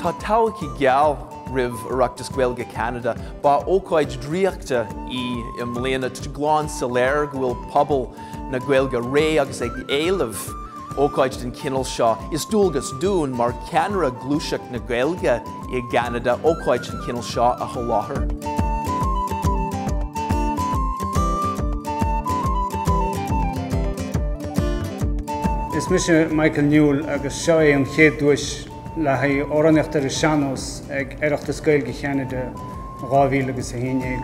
Tá todhchaí gheal roimh Oireachtas Gaeilge Cheanada. Ba ócáid draíochta í i mbliana. Tá glan soiléir go bhfuil pobal na Gaeilge réidh agus ag éileamh ócáid den chineál seo. Is dualgas dúinn mar cheannaire gluaiseacht na Gaeilge i gCeanada ócáid den chineál seo a sholáthar. Is mise Michael Newell agus seo é an chéad duais le haghaidh amhránaíocht ar an sean-nós ag Oireachtas Gaeilge Cheanada 2011.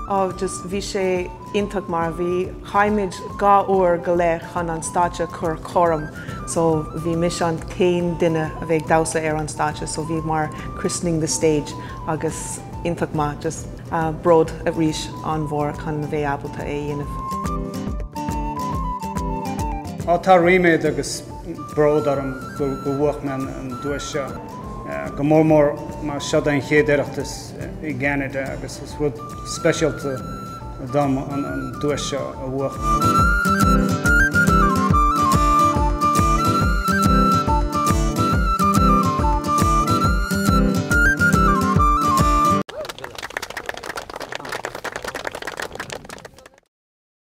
Oh just bhí sé iontach mar bhí, chaith muid 2 uair go leith chun an stáitse a chur cothrom so bhí mise an t-aon duine a bhí ag damhsa ar an stáitse so bhí mar christening the stage agus iontach maith just bród arís an-mhór chun a bheith ábalta é a dhéanamh. Á tá ríméad agus bród orm go bhuach mé an duais seo, go mór mór mar seo é an chéad Oireachtas i gCeanada agus is rud speisialta dom an duais seo a bhuachan.